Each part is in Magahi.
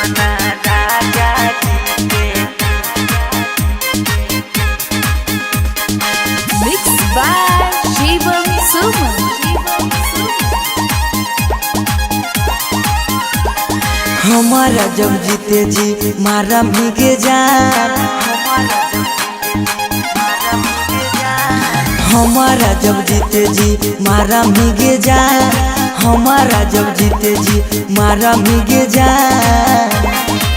अपना राजा जी के। Mixed by Shivam Suman. हमारा जब जीते जी मारा भीगे जा, हमारा जब जीते जी मारा भीगे जा, हमारा जब जीते जी मारा भीगे जा।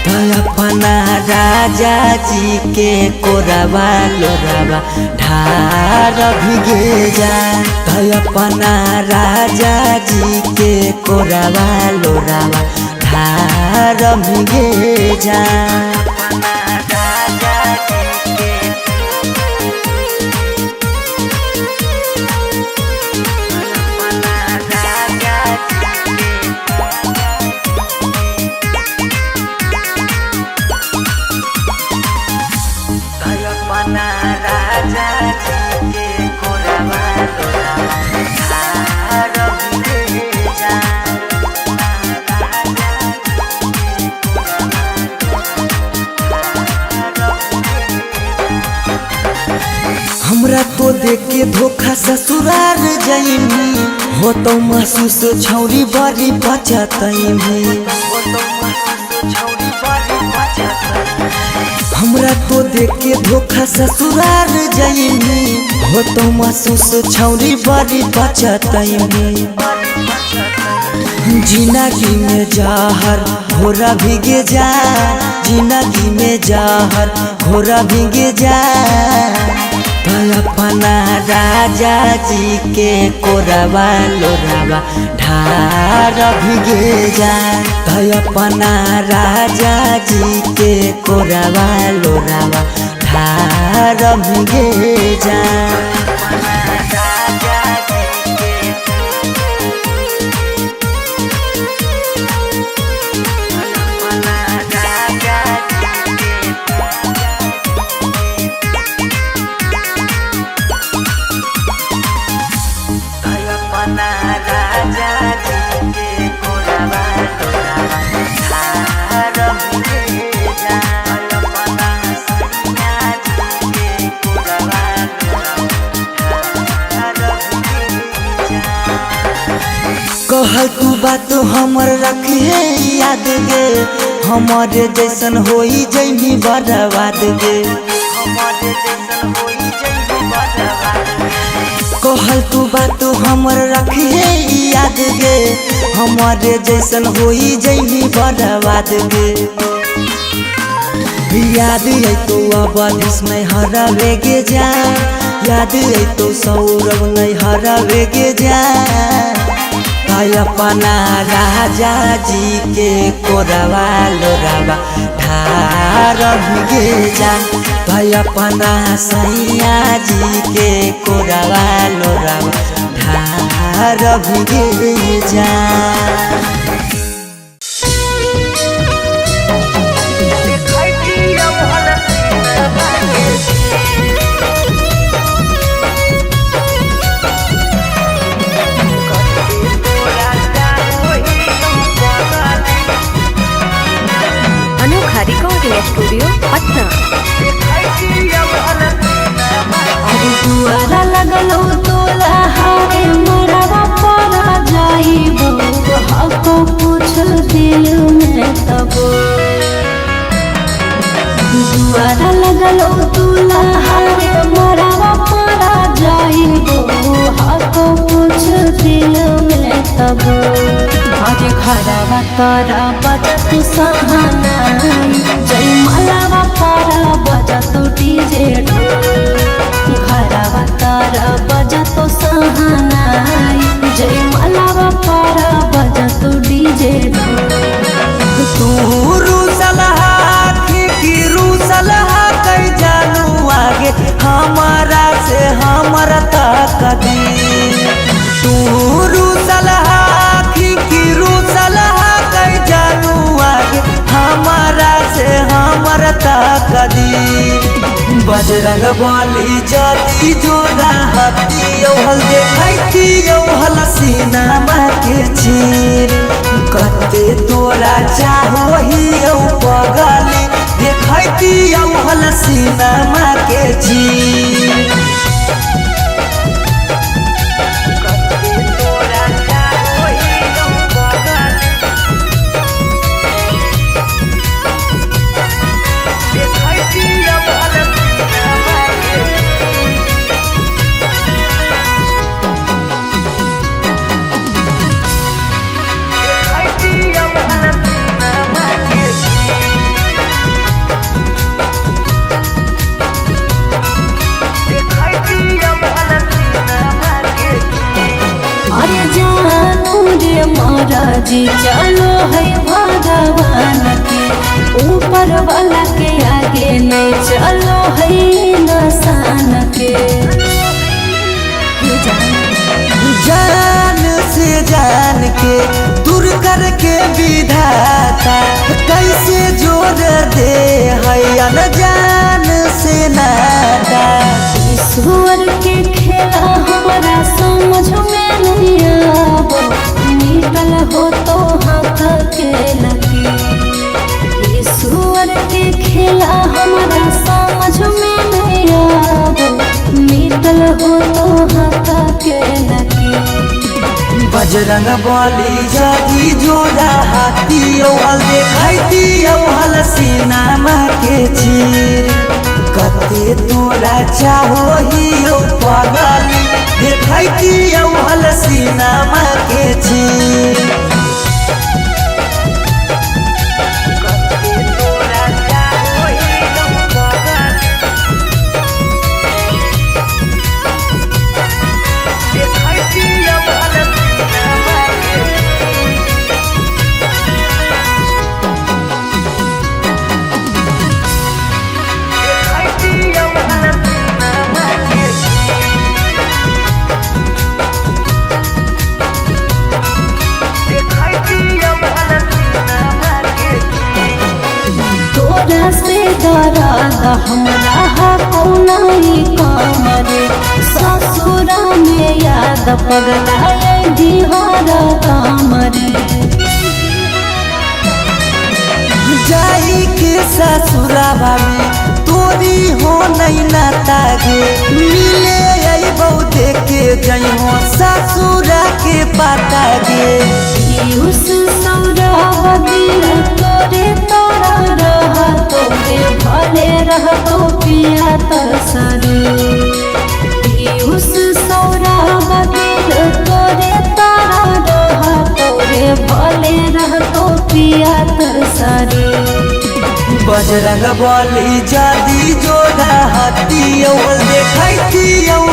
तो अपना राजा जी के कोरबा लोराबा ढार भीगे जा। तो अपना राजा जी के कोरबा लोराबा ढार भीगे जा। अपना राजा जी के अपना राजा जी के अपना राजा जी के कोरबा लोराबा ढार भीगे जा। हमरा तो देख के धोखा ससुराल जाइमी, हो तो महसूस छौरी बड़ी बचतैमी। हमरा तो देख के धोखा ससुराल जाइमी, हो तो महसूस छौरी बड़ी बचतैमी। जिंदगी में जहर घोरा भीगे जा, जिंदगी में जहर घोरा भीगे जा। तो अपना राजा जी के कोरबा लोराबा ढार भीगे जा। तो अपना राजा जी के कोरबा लोराबा ढार भीगे जा। राजा जी के अपना राजा जी के अपना राजा जी के कोरबा लोराबा ढार भीगे जा। अपना सैया जी के कोरबा लोराबा ढार भीगे जा। कहल तू बात हमर रखिए याद गे, हमर जैसन होई जैनी बर्बाद गे। कहल तू बात हमर रखिए याद गे, हमर जैसन होई जैनी बर्बाद गे। याद अतो अवधिस नहीं हरावे गे जा, याद अतो सौरभ नहीं हरावे गे जा। अपना राजा जी के कोरबा लोराबा ढार भीगे जा। भाई अपना सैया जी के कोरबा लोराबा ढार भीगे जा। अनोखा रिकॉर्डिंग स्टूडियो पटना। अरे दुआरा लगलो तोला हारे मरवा परा जाइबो, हको पूछ दिल में तबो। दुआरा लगलो तोला हारे मरवा परा जाइबो, हको पूछ दिल में तबो। अरे घरवा तोरा बजत सहानाई, जय मलावा पारा बजत डीजे ढोल। घरवा तोरा बजत सहानाई, जय मलावा पारा बजत डीजे ढोल। तू रूसलहा की रूसलहा कई जानू आगे हमारा से हमारा तक दी। तू रूसलहा की रूसलहा कई जानू आगे हमारा से हमारा तक दी। बजरंग बली जति जोड़ा हती औहल देखैती औहल सीनामा के चीर। कते तोरा चाहोही औ सीनामा के चीर। अरे जानू रे महाराजी चलो है भगवान के, ऊपर वाला के आगे नहीं चलो है नसान के। जान से जान के दूर करके विधाता कैसे जोड़ दे है अनजान से नाता। ईश्वर के खेला हमारा समझ में नहीं आबो, निकल हो तो हाथ के लकीर। ईश्वर के खेला हमारा समझ में नहीं आबो, निकल हो तो हाथ के लकीर। बजरंग बली जागी जोड़ा हाथी हल देखती हल सीनामा के चीर। कते तोरा चाहो ही पगली देखती हल सीनामा के चीर। तोरा से दर्द हमरा कौना काम रे, ससुरा में याद पगला बिहार काम रे। जाई के ससुरावा में तोरी हो नहीं नाता गे, मिले अइबौ देखे जइहो ससुरा के पाता गे। पीयूष सौरभ दिल तोरे तोरा रह तोरे भले रह तो पिया तरसरे। पीयूष सौरभ दिल तोरे तोरा रह तोरे भले रह तो पिया तरसरे। बजरंग बली जादी जोड़ा हाथी देखती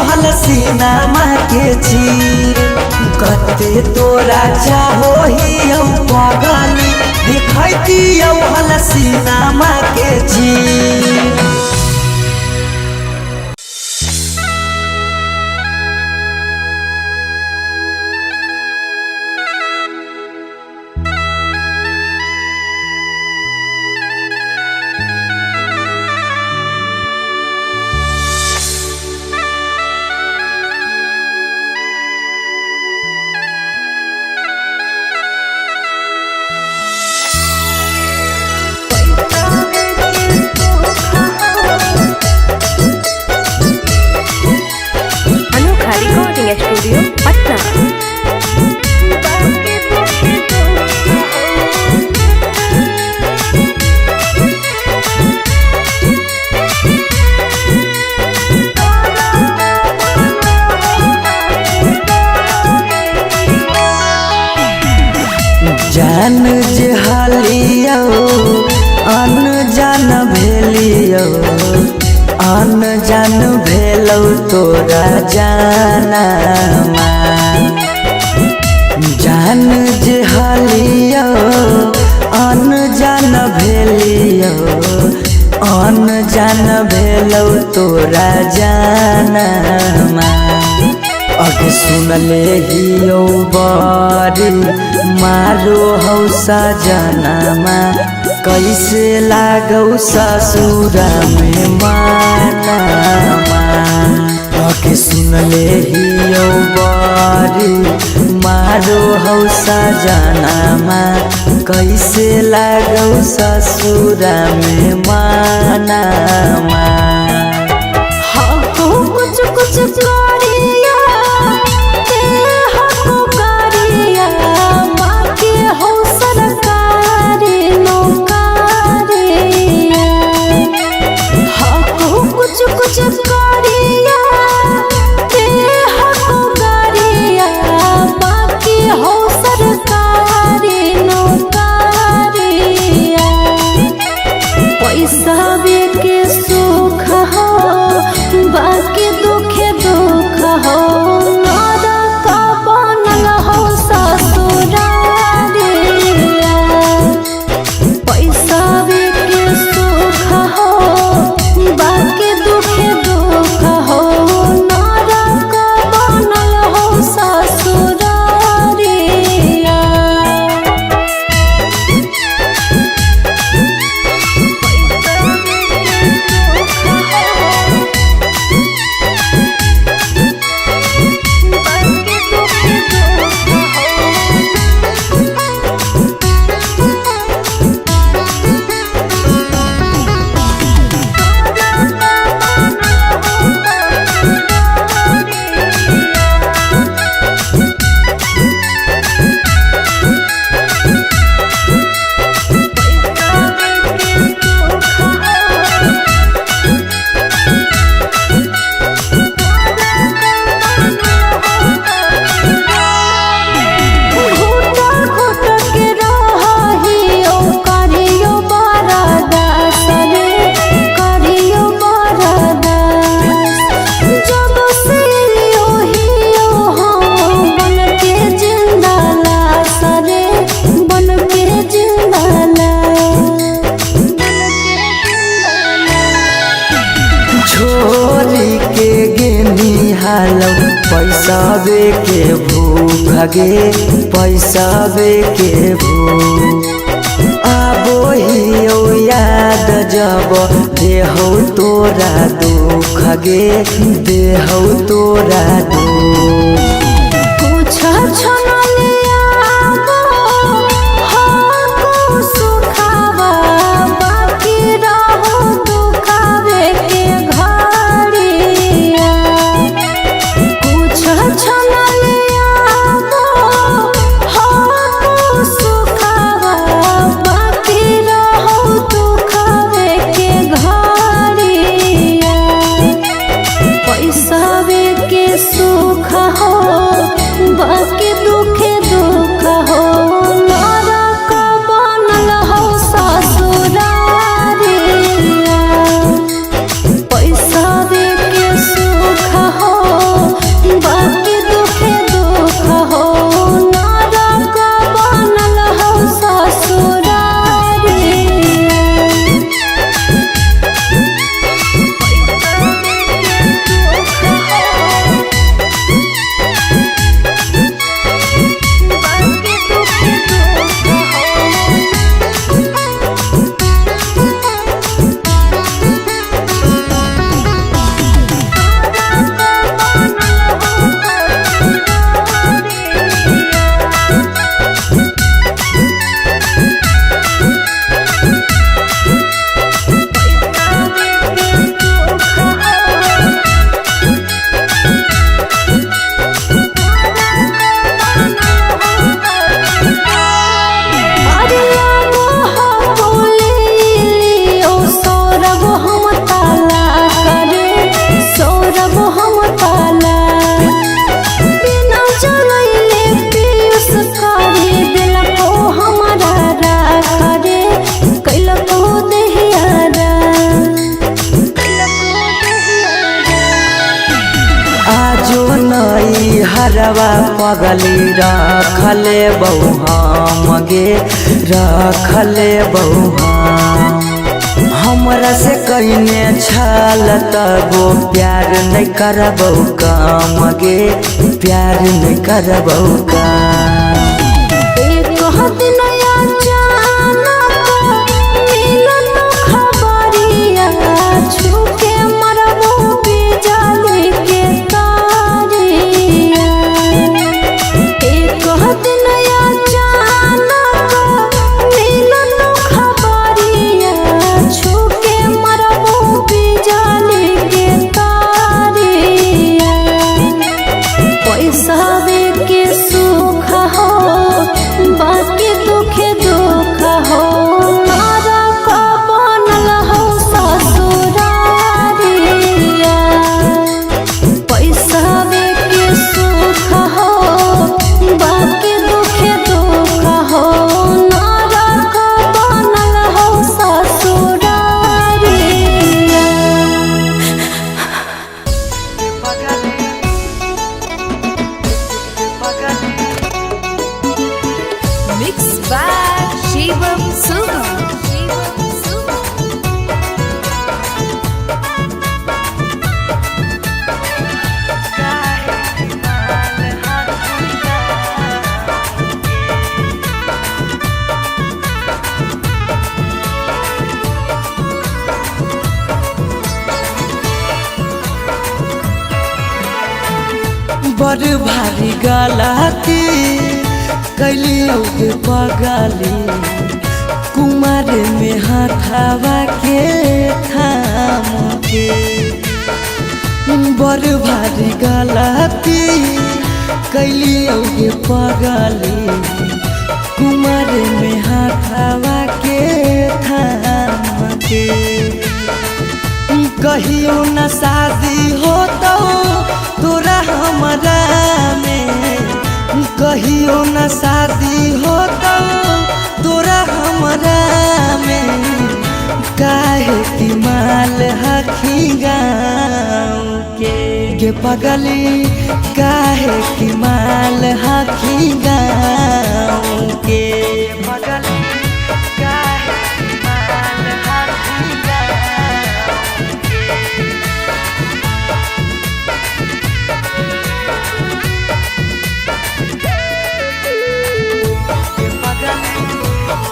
हल सीनामा के चीर। कते तोरा चाहो ही पगली देखती हल सीनामा के चीर। अनोखा रिकॉर्डिंग स्टूडियो पटना। जान जे हालियो अनजान भेलियो, अनजान भेलौ तोरा जाना। जान जे हालियो अनजान भेलियो, अनजान भेलौ तोरा जाना। अग सुनले हियो बड़ी मारो हौ सजनमा, कैसे लागौ ससुरा में मानामा। अग सुनले हियो बड़ी मारो हमारो हौ सजनामा कैसे लागौ ससुरा में मानामा। हको कुछ कुछ करिया ते हको करिया बाकी हो सरकारी नौकरिया। हको कुछ कुछ करिया ते हको करिया बाकी हो सरकारी नौकरिया। पैसा के सुख हो बाकी दुखे दुख हो नरक बनल हो ससुरारिया। पैसा के सुख हो बाकी दुखे दुख हो नरक बनल हो ससुरारिया। घुट घुट के रहियो करियो बरदास रे करियो बरदास। जब से हियो हम बन के जिंदा लाश रे बन के जिंदा लाश। छोरी के गेनी हालौ पैसाबे के भूख गे पैसाबे के भूख। आबो हियौ याद जब देहौ तोरा दुख गे देहौ तोरा दुख। कुछ छनलियाबो हको सुखावा बाकी रहो दुखावे के घड़िया। कुछ छनलियाबो हको सुखावा बाकी रहो दुखावे के घड़िया। पैसा के सुख हो बाकी दुखे दुख हो नरक बनल हो ससुरारिया। पैसा के सुख हो बाकी दुखे दुख हो नरक बनल हो ससुरारिया। अरे बोलियो सौरभ हम ताला करे सौरभ हम ताला। बिना जलैले पीयूष करे दिलको हमारा राख रे कैलको देहियारा। आजो नई हरवा पगली रखले बहु हम गे रखले बहु हम। हमरा से कइने छल तबो प्यार नहीं करबौ काम गे प्यार नहीं करबौ काम। एक दिन अचानक मिलल खबरिया छूके मरबो बिजली के तारिया। एक बड़ भारी गलती कैलियो के पगली, कुमार में हाथावा के थाम के। बड़ भारी गलती कैलियो के पगली, कुमार में हाथावा के थाम के। कहियो न शादी हो तो तोरा हमरा में, कहियो न शादी हो तो तोरा हमरा में। काहे कि माल हखी गाँव के गे पगली, काहे कि माल हखी गाँव के पगली, काहे कि माल हखी गाँव के।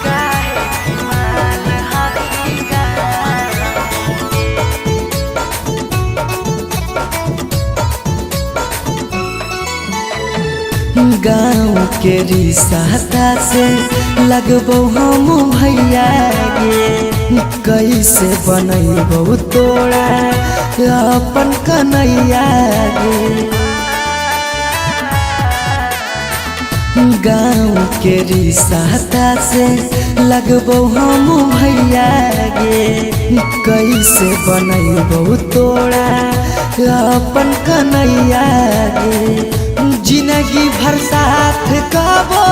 काहे कि माल हखी गाँव के। गाँव के रिश्ता से लगबो हम भैया गे, कैसे बनैबो तोरा अपन कन्हैया गे। गाँव के रिश्ता से लगबो हम भैया गे, कैसे बनैबो तोरा अपन कन्हैया गे। जिंदगी भर साथ कबो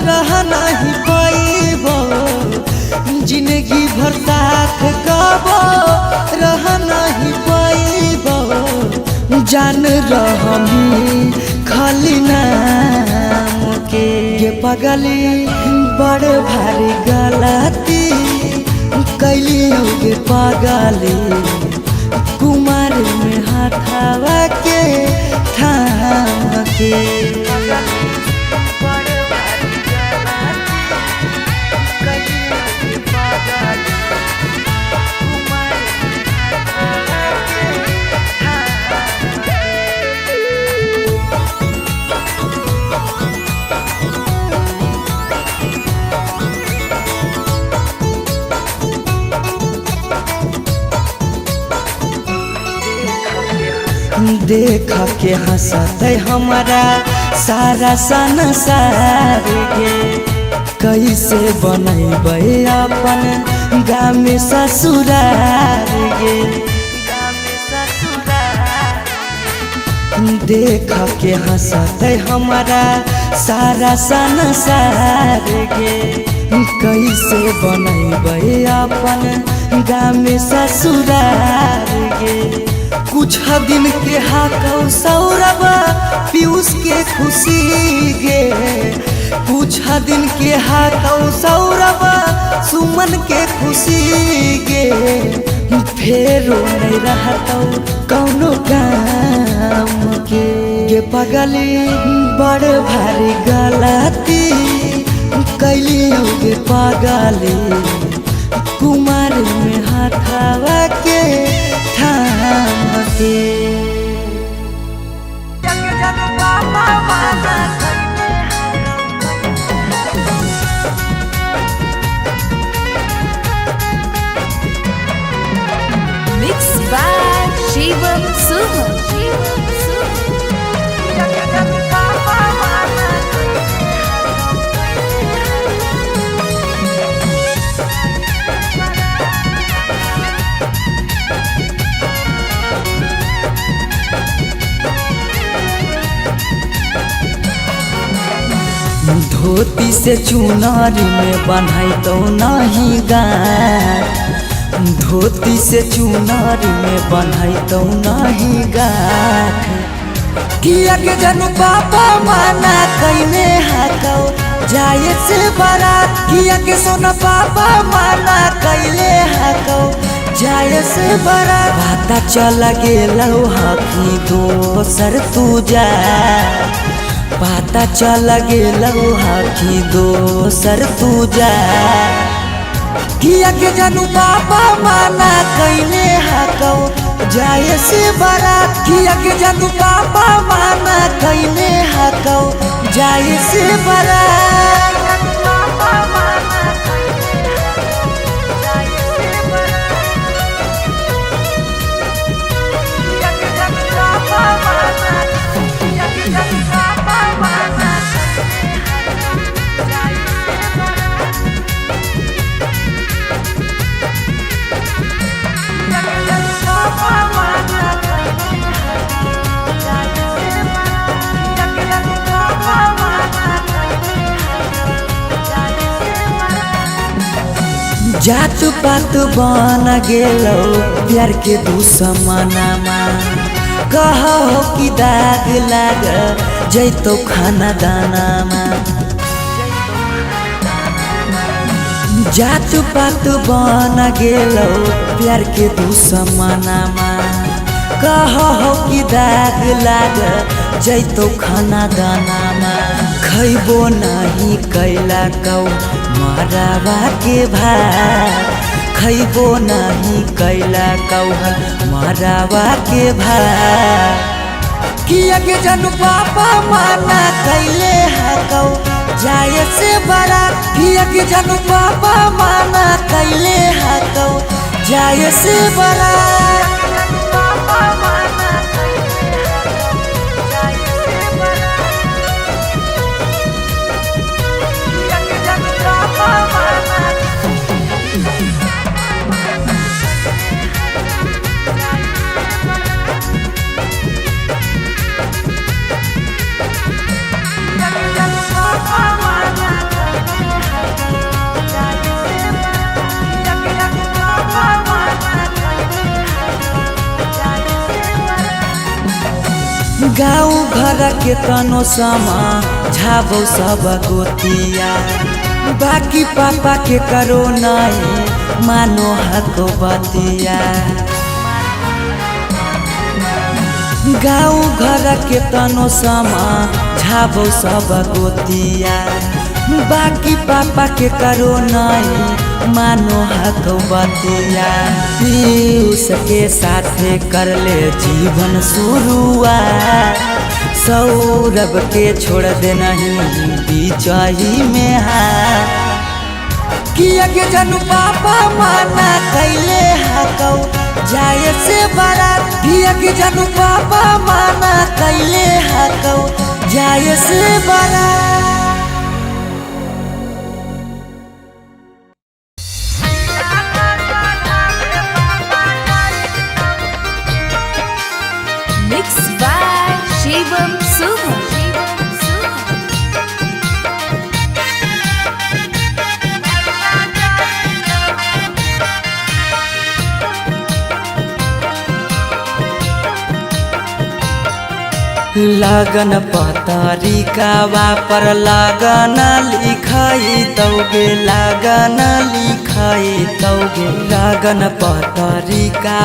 रह नहीं पैबो, जिंदगी भर साथ कबो रह नहीं पैबो। जान रहमी खाली नाम के गे पगली, बड़ भारी गलती कैलियो गे पगली, कुमार में हाथावा के थाम के। देख के हंसते हमारा सारा संसार के, कैसे बनैबै अपन गाम ससुरार गे। देख के हंसते हमारा सारा संसार गे, कैसे बनैबै अपन गाम ससुरार गे। कुछ दिन के हाकौ सौरभ पीयूष के खुशी गे, कुछ दिन के हाकौ सौरभ सुमन के खुशी गे। फेरो नहीं रहतौ कौनो काम के गे पगली, बड़ भारी गलती कैलियो गे पगली, कुमार में हाथावा के थाम के। Mix by Shivam Suman. धोती से चुनारी में बन्हाई तो नहीं गाँठ, धोती से चुनारी में बन्हाई तो नहीं गाँठ। किया के जन पापा माना कैने हाकौ जाए से बारात, किया के सोना पापा माना कैले हाकौ जाए से बारात। पता चल गेलौ हकी दोसर तू जा, पता चल गेलौ हकी दोसर तू जा। किया के जानू पापा माना कैले हकौ जाए से बारात। किया के जानू पापा माना कैले हकौ जाए से बारात। जात पात बन गेलो प्यार के दुश्मनामा, कहो कि दाग लाग जैतो खाना दानामा। जात पात बन गेलो प्यार के दुश्मनामा, कहो कि दाग लाग जैतो खाना दानामा। खैबो नाही कैला कौ मरावा के भात, खैबो नाही कैला कौहल मरावा के भात। किया के जानू पापा माना कैले हकौ जाए से बारात। किया के जानू पापा माना कैले हकौ जाए से बारात। गाँव घर के तनो समा झाबो सब गोतिया, बाकी पापा के करो नहीं मानो हको बतिया। गाँव घर के तनो समा झाबो सब गोतिया, बाकी पापा के करो नहीं मानो हको बतिया। पीयूष के साथे कर ले जीवन शुरुआत, सौरभ के छोड़ दे नहीं बीचही में हाथ। किया के जानू पापा माना कैले हकौ जाए से बारात। किया के जानू पापा माना कैले हकौ जाए से बारात। Mix by Shivam Suman. लगन पतरिका पर लगन लिखाई तौगे, लगन लिखाई तौगे। लगन पतरिका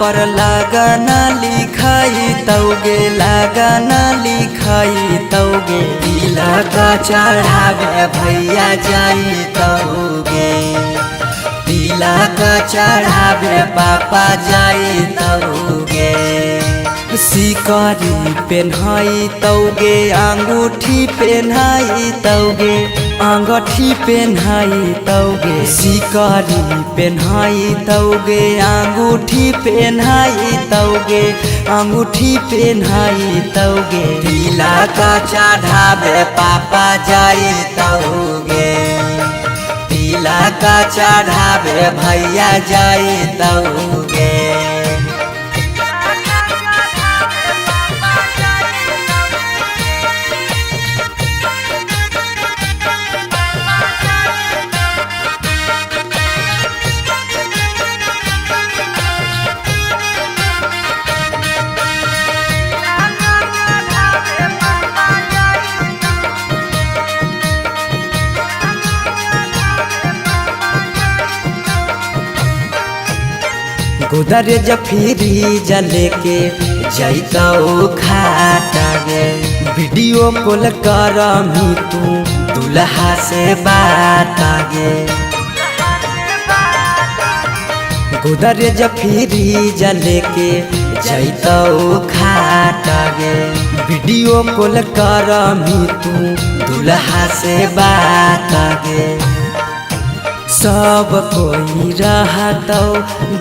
पर लगन लिखाई तौगे, लगन लिखाई तौगे। तिलक चढ़ावे भैया जाई तौगे, तिलक चढ़ावे पापा जाई तौगे। सिकरी पेन्हाई तौगे, अंगूठी पेन्हाई तौगे, अंगूठी पेन्हाई तौगे। सिकरी पेन्हाई तौगे, अंगूठी पेन्हाई तौगे, अंगूठी पेन्हाई तौगे। तिलक चढ़ावे पापा जाई तौगे, तिलक चढ़ावे भैया जाई तौगे। गोदरेज फ्रीज लेके जैतौ खाटा गे, वीडियो कॉल करमी तू दुल्हा से बात गे। गोदरेज फ्रीज लेके जैतौ खाट गे। वीडियो कॉल करमी तू दुल्हा से बात गे। सब कोई रहतौ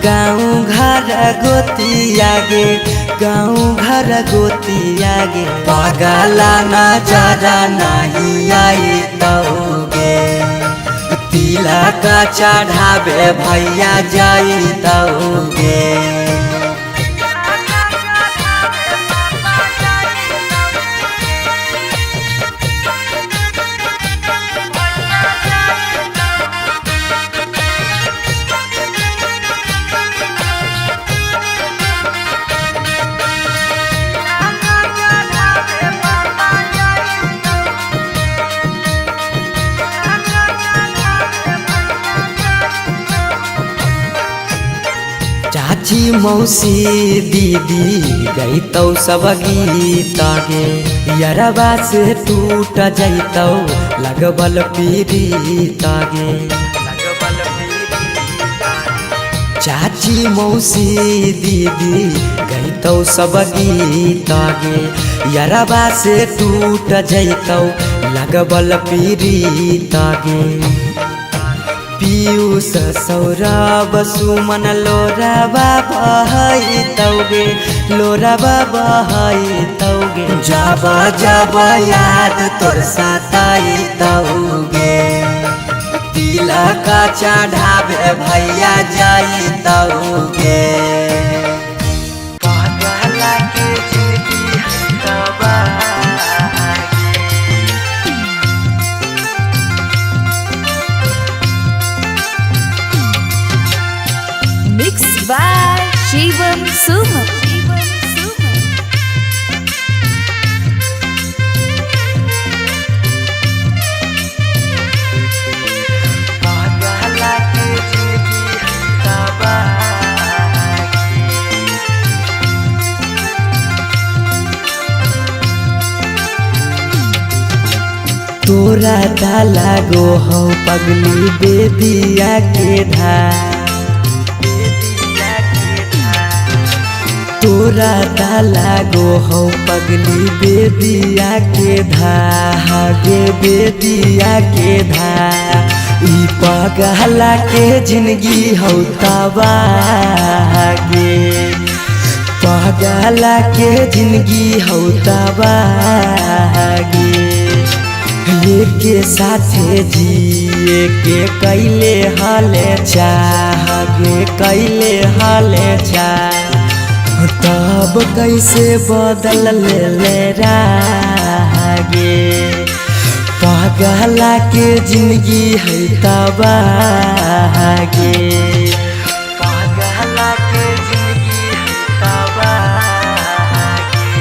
गाँव घर गोतिया गे, गाँव घर गोतिया गे। पगला नजर नहीं आई गे, तिलक चढ़ावे भैया जैतौ गे। चाची मौसी दीदी गईतौ सब गीत गे, यरबा से टूट जैतौ लगबल पीरीत गे। चाची मौसी दीदी गईतौ सब गीत गे, यरबा से टूट जैतौ लगबल पीरीत गे। पीयूष सौरभ सुमन लोराबा बहैतौ गे, लोराबा बहैतौ गे। जब जब याद तोर सताइतौ गे, तिलक चढ़ावे भैया जैतौ गे। पगला के जिंदगी है तबाह। Mixed by Shivam Suman. पगला के जिंदगी है तबाह। तोरा ताला गो हौ पगली बेदिया के धार, तोरा ताला गो हौ पगली बेदिया के धागे, बेदिया के धा। ई पगला के जिंदगी हौ तबाह गे, पगला के जिंदगी हौ तबाह गे। के साथे जिए के कैले हाले चाह गे, कैले हाले चाह। तब कैसे बदल ले रागे, पगला के जिंदगी है तबाह गे। पगला के जिंदगी है तबाह गे।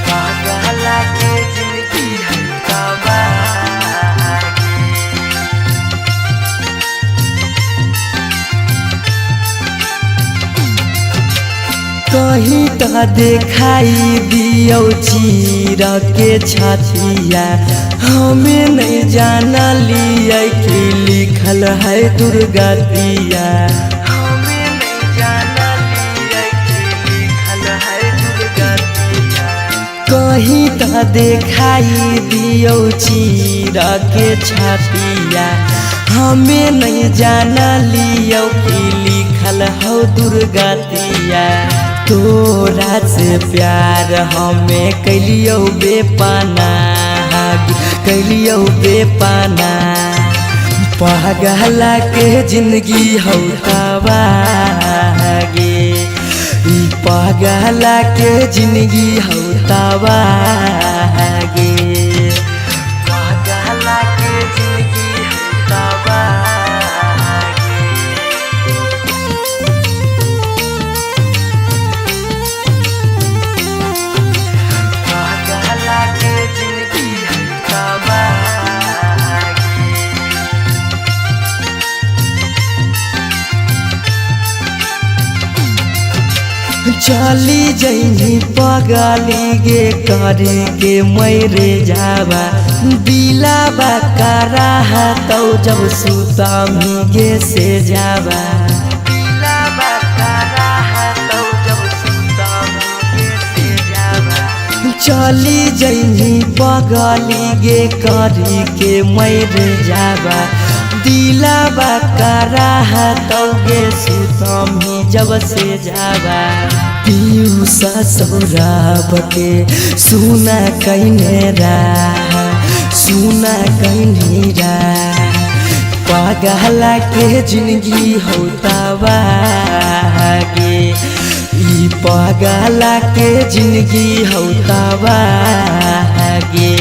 पगला के जिंदगी है तबाह गे। कहीं त देखाई दियौ चीर के छतिया, हमें नहीं जाना लिया कि लिखल है दुर्गतिया। हमें नहीं जाना लिया कि लिखल है दुर्गतिया। कहीं त देखाई दियौ चीर के छतिया, हमें नहीं जाना लियौ कि लिखल हौ दुर्गतिया। तोरा से प्यार हमें कैलियौ बेपना, कैलियौ बेपना। पगला के जिंदगी हौ तबाह गे, ई पगला के जिंदगी हौ तबाह गे। पगला के जिंदगी हौ तबाह गे। पगला के जिंदगी है तबाह गे। चली जइनी पगली गे करे के मैरे जावा दिलावा करा तौ जब सुतमी गे से जावा दिलावा करा तौ जब सुतमी गे से जावा चली जइनी पगली गे करे के मैरे जावा दिलावा करा तौ गे सुतमी जब से जावा पीयूषा सौरभ के सुना कैने रा सुना कैने रा पागला के जिंदगी होतावा गे ई पागला के जिंदगी होतावा गे।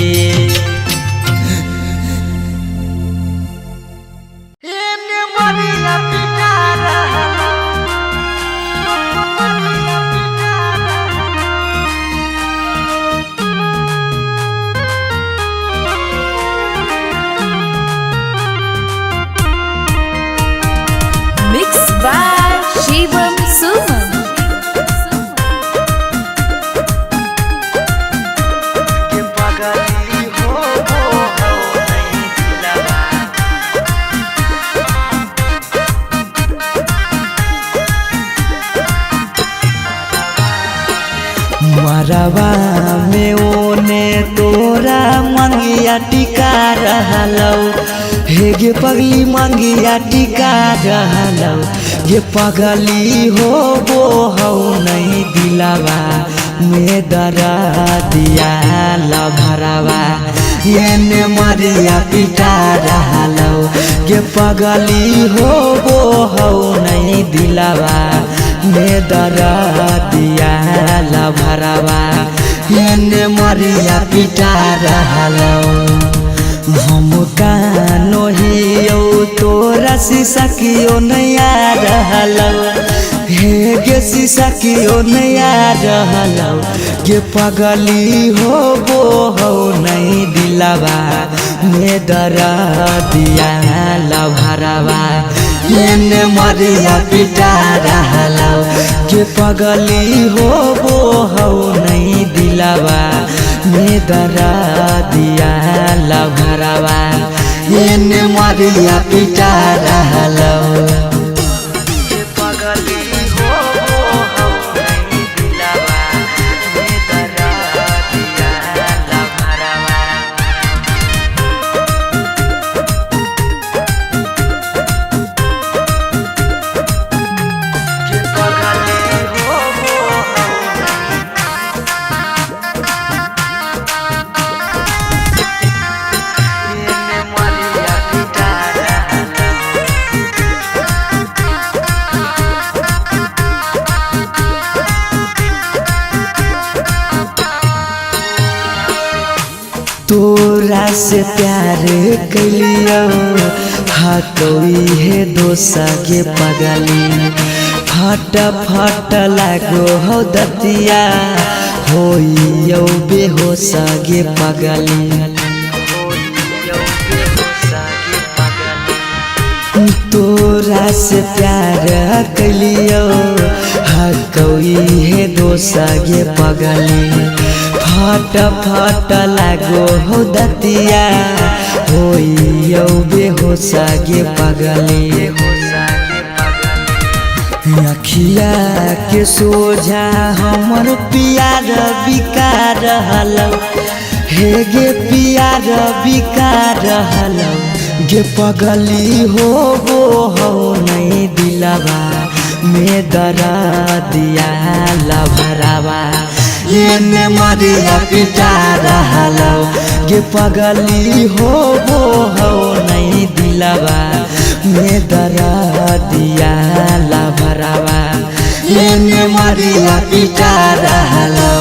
Mix by Shivam Suman. मरवा में ओने तोरा मंगिया टिका रहलौ हे गे पगली मंगिया टिका रहलौ गे पगली हो बो हौ नहीं दिलावा में दरा दिया लभरावा एने मरिया पिटा रहलौ गे पगली हो बो हौ नहीं दिलावा में दरा दिया लभरावा एने मरिया पिटा रहलौ। हम कानो हियौ तोरा शीशा कियो नैया रहलौ हे गे शीशा कियो नैया रहलौ गे पगली हो बो हौ नहीं दिलावा में दरा दिया लभरावा एने मरिया पिटा रहलौ गे पगली हो बो हौ नहीं दिलावा में दरा दिया लभरावा एने मरिया पिटा रहलौ। तोरा से प्यार कैलियो हाथोई हे दोसा के पगली फट फट लागो हो दतिया होइयो बेहोसा गे पगली तोरा से प्यार कैलियो हकौई हे दोसा गे पगली फट फट लागो हो दतिया होइयो बेहोसा गे पगली अखिया के सोझा हमर पियार बिका रहलौ हे गे पियार बिका रहलौ गे पगली हो गो हौ नहीं दिलवा में दरा दिया लभरावा एने मरिया पिटा रहलौ गे पगली हो गो हौ नहीं दिलवा में दरा दिया लभरावा एने मरिया पिटा रहलौ।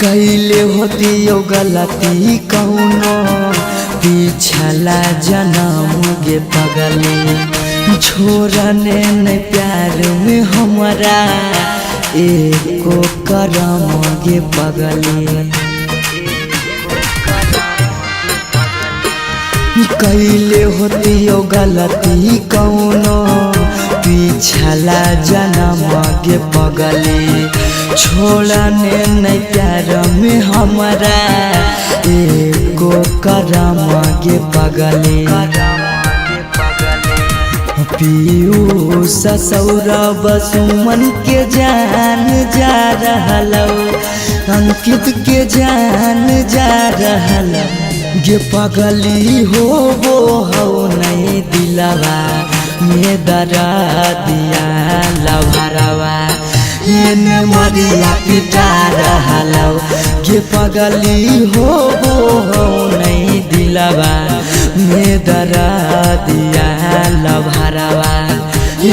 कैले होती यो गलती कौनो पिछला जन्म गे पगली। छोड़ने न प्यार में हमारा एको करम गे पगली। कैले होती यो गलती कौनो पिछला जन्म गे पगली। छोड़ने न प्यार में हमारा एको करम गे पगली। पीयूष सौरभ सुमन के जान जा रहल, अंकित के जान जा रहल गे पगली। हो वो हो नहीं दिलवा में दरा दिया लभरवा एने मरिया पिटा रहल गे पगली। हो वो हो नहीं दिलवा में दरा दिया लभरवा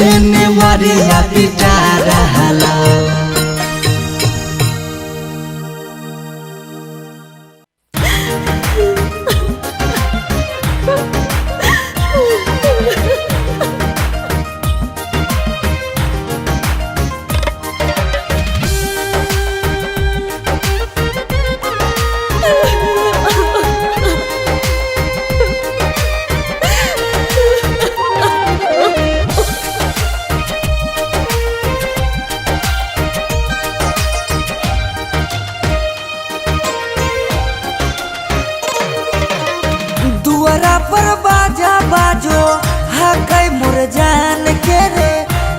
एने मरिया पिटा रहल। दुआरा पर बाजा बाजो हकै मोर जान के रे,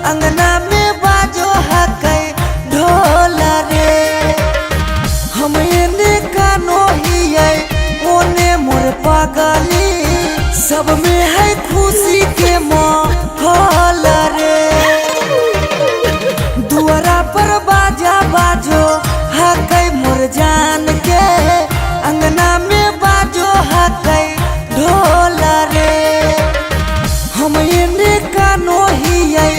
अंगना में बाजो हकै ढोल रे। हम एने कानो हियै ओने मोर पगली, सब में है खुशी के माहौल रे। दुआरा पर बाजा बाजो हकै मोर जान के, अंगना में बाजो हकै ढोल रे। हम एने कानो हियै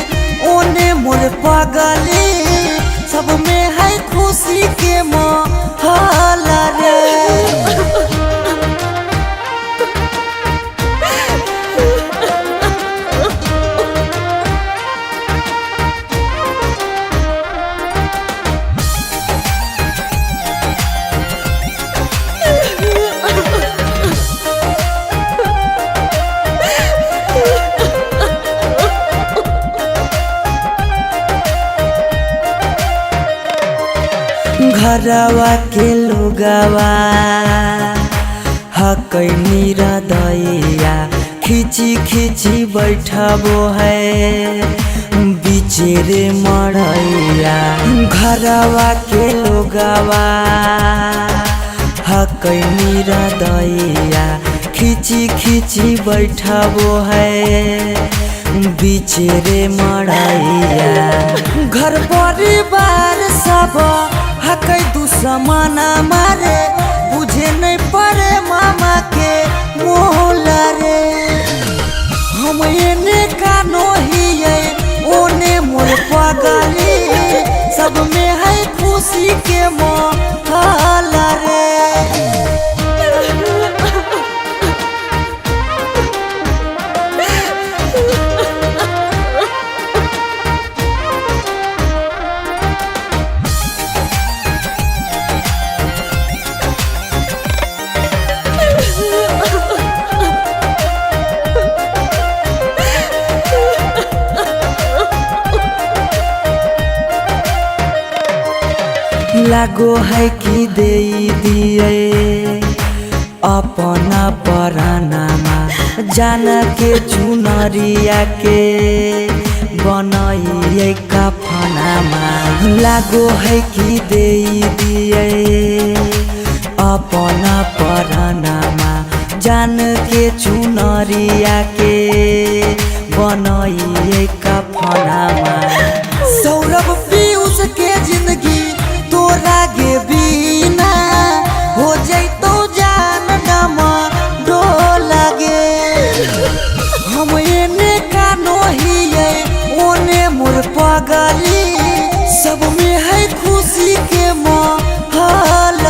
ओने मोर पगली, सब में है खुशी के माहौल रे। घरवा के लोगवा हकै निरदैया, खिची खिची बैठबो है बिचेरे मरैया। घरवा के लोगवा हकै निरदैया, खिची खिची बैठबो है बिचेरे मरैया। घर परिवार सब हकै दुश्मन मारे, बुझे नहीं पड़े मामा के मोहला रे। हम एने कानो हियै ओने मोर पगली, सब में है खुशी के माहौल रे। लागो है कि दे दिए अपना परानामा, जान के चुनरिया के बनाइए कफनामा। लागो है कि दे दिए अपना परानामा, जान के चुनरिया के बनाइए कफनामा। सौरभ पीयूष के जिंदगी तोरा गे बिना हो जैतो जान नमा डोला गे। हम एने कानो हियै ओने मोर पगली, सब में है खुशी के माहौल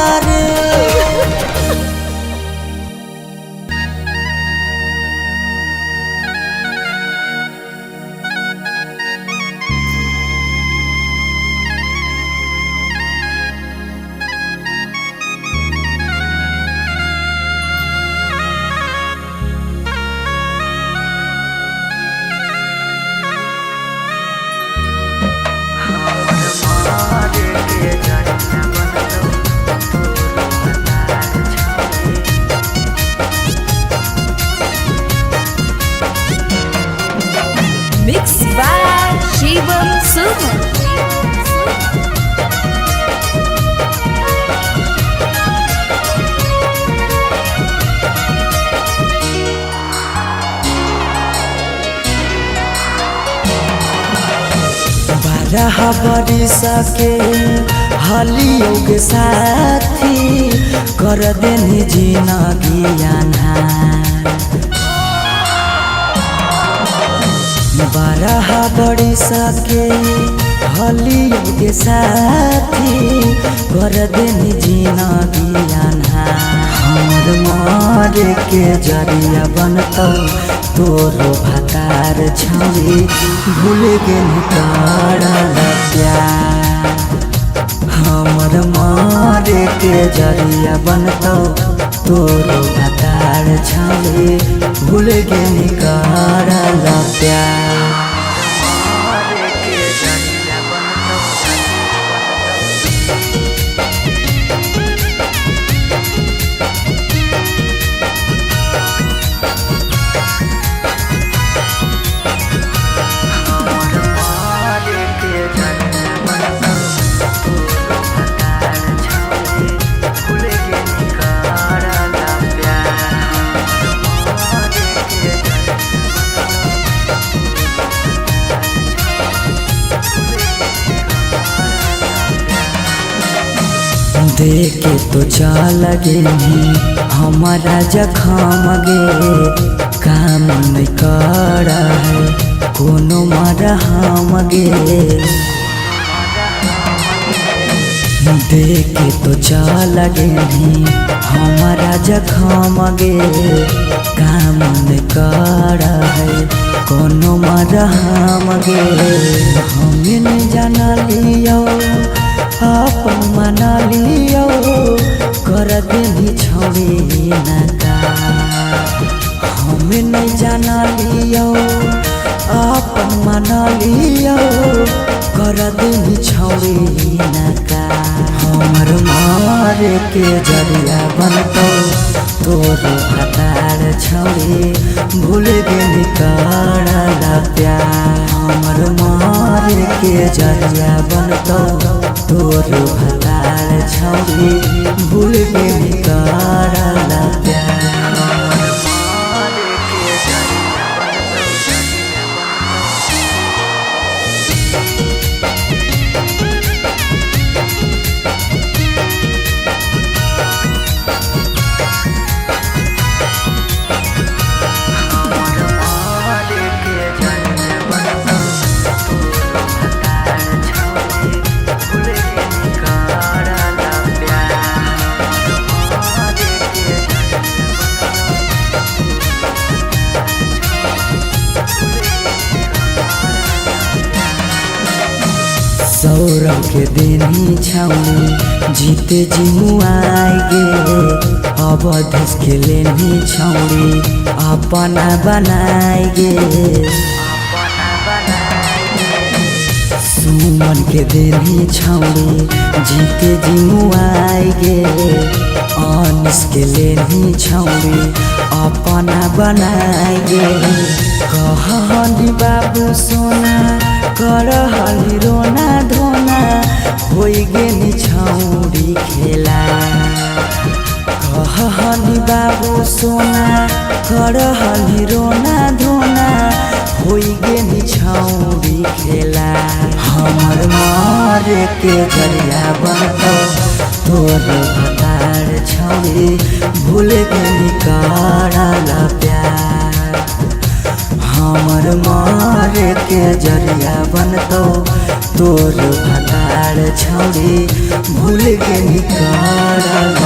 बारह बरिस के हलियो के साथी कर देनी जिनगी अन्हार। 12 बरिस के हलियो के साथी कर देनी जिनगी अन्हार। हमर मरे के जरिया बनतौ तोरो भातार छौरी भूल गेलही करल प्यार। हमर मरे के जरिया बनतौ तोरो भातार छौरी भूल गेलही करल प्यार। देखे तो चल गेली हमारा जखम गे, काम नहीं कर है कोनो मरहम गे। देखे तो चल गेली हमारा जखम गे, काम नहीं कर है कोनो मरहम गे। हमें नहीं जाना लियो अपन मना लियो कर देनी छौरी नका। हमें नहीं जाना लियो अपन मना लियो कर देनी छौरी नका। हमर मारे के जरिया बनतौ तोरो भातार छौरी भूल गेली करल प्यार। हमर मारे के जरिया बनतौ तोरो भातार छौरी भूल गेली करल प्यार। सौरभ के देनी छौरी जीते जी मुआई गे, अवधेश के लेनी छौरी अपना बनाई गे। सुमन के देनी छौरी जीते जी मुआई गे, अनिस के लेनी छौरी अपना बनाई गे। कहनी बाबू सोना करहली रोना धोना होइ गेली छौरी खेला। कहनी बाबू सोना करहली रोना धोना होइ गेली छौरी खेला। हमर मारे के जरिया बनतौ तोरो भातार छौरी भूल गेली करल प्यार। हमर मारे के जरिया बनतौ तोरो भातार छौरी भूल गेली करल